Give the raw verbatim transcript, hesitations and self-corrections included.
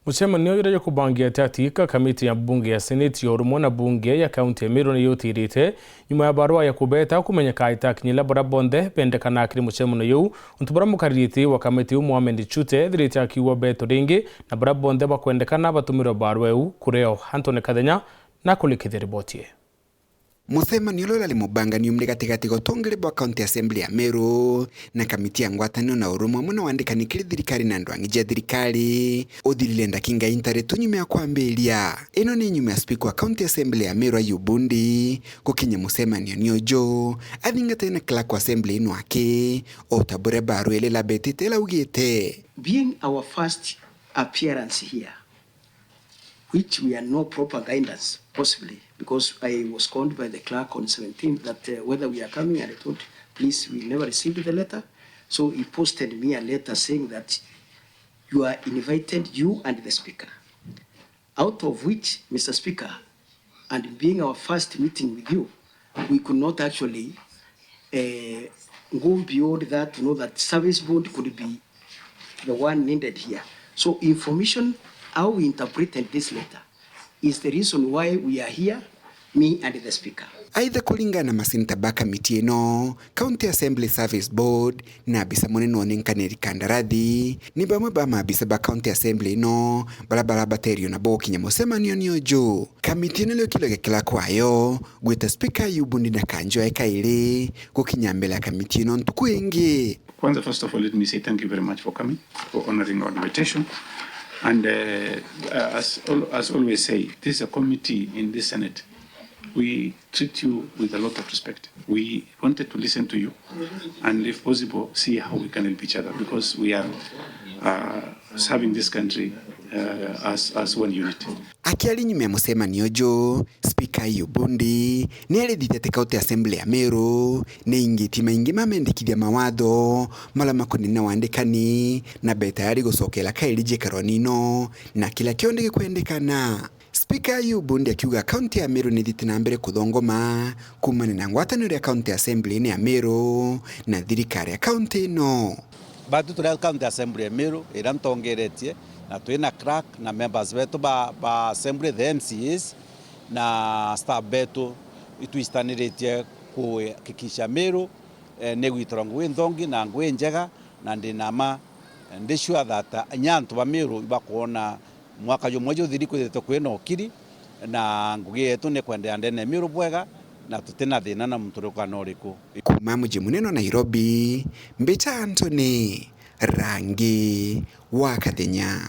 Mucemanio juria jukubangia ati atika kamiti ya bunge ya seneti ya urumwe na bunge ya kaunti ya Meru ni yutirite nyuma ya barua ya kubeta kumenya ka itakinyira baria bonthe bendekana kiri mucemanio juu, untu buria mukaririti wa kamiti iu Mohamed Chute ethirite akiuga beto ringi na baria bonthe bakwendekana batumirwe barua iu kureo. Anthony Kathenya na kulikithia riboti ii. Mucemanio uria urari mubangani umire gatigati ga utongeri bwa County Assembly ya Meru na kamiti ya ngwataniro na urumwe amwe na wandikani kiri thirikari na andu angi ja thirikari uthirire ndakika intaritu nyuma ya kwambiria. Ino ni nyuma ya speaker wa County Assembly ya Meru Ayub Bundi gukinya mucemanioni uju athingatene na clerk wa assembly ino aki, o ta buria barua iria irabetite iraugite. Being our first appearance here, which we had no proper guidance, possibly, because I was called by the clerk on seventeenth that, uh, whether we are coming, and I told, "Please, we never received the letter." So he posted me a letter saying that you are invited, you and the speaker. Out of which, Mister Speaker, and being our first meeting with you, we could not actually, eh, go beyond that to know that service board could be the one needed here. So information, how we interpreted this letter, is the reason why we are here, me and the speaker. Aitha, kuringana na maseneta ba kamiti ino, County Assembly Service Board na abisa munene wa unenkaniri kandarathi ni bamwe ba maabisa ba County Assembly ino baria barabaterio nabo gukinya mucemanioni uju. Kamiti ino niyo kiroge kira kwayo gwita speaker Ayub Bundi na kanjo e kairi gukinya mbere ya kamiti ino ntuku ingi. Kwanza, first of all, let me say thank you very much for coming, for honoring our invitation. And, uh, uh, as al-, as always say, this is a committee in this Senate. We treat you with a lot of respect. We wanted to listen to you and, if possible, see how we can help each other, because we are, uh, serving this country, uh, as, as one unit. Akiaria nyuma ya mucemanio uju, speaker Ayub Bundi ni arithite ati County Assembly ya Meru ni ingitie maingi mamendekithia mawatho maria makonainie na wandikani na be tayari gucokera kairi njikaroni ino na kiria kionthe gikwendekana. Speaker Ayub Bundi akiuga kaunti ya Meru ni ithiite na mbere kuthongoma kuumania na ngwataniro ya County Assembly ya Meru na thirikari ya kaunti ino. Batu turi County Assembly ya Meru iria ntongeretie, na twi na clerk na members betu ba, ba assembly, the M C As, na staff betu, itwitaniritie kuhakikisha Meru, eh, ni igwitirwa ngugi nthongi na ngugi njega, na ndi na ma, ndi sure that, eh, inya antu ba Meru ibakwona mwaka jumwe juthiri kwithirite kwina ukiri, na ngugi yetu ni kwenderea ndene ya Meru bwega, na tutina thina na muntu uriku kana uriku. Kuuma muji munene wa Nairobi, mbita Anthony Rangi wa Kathenya.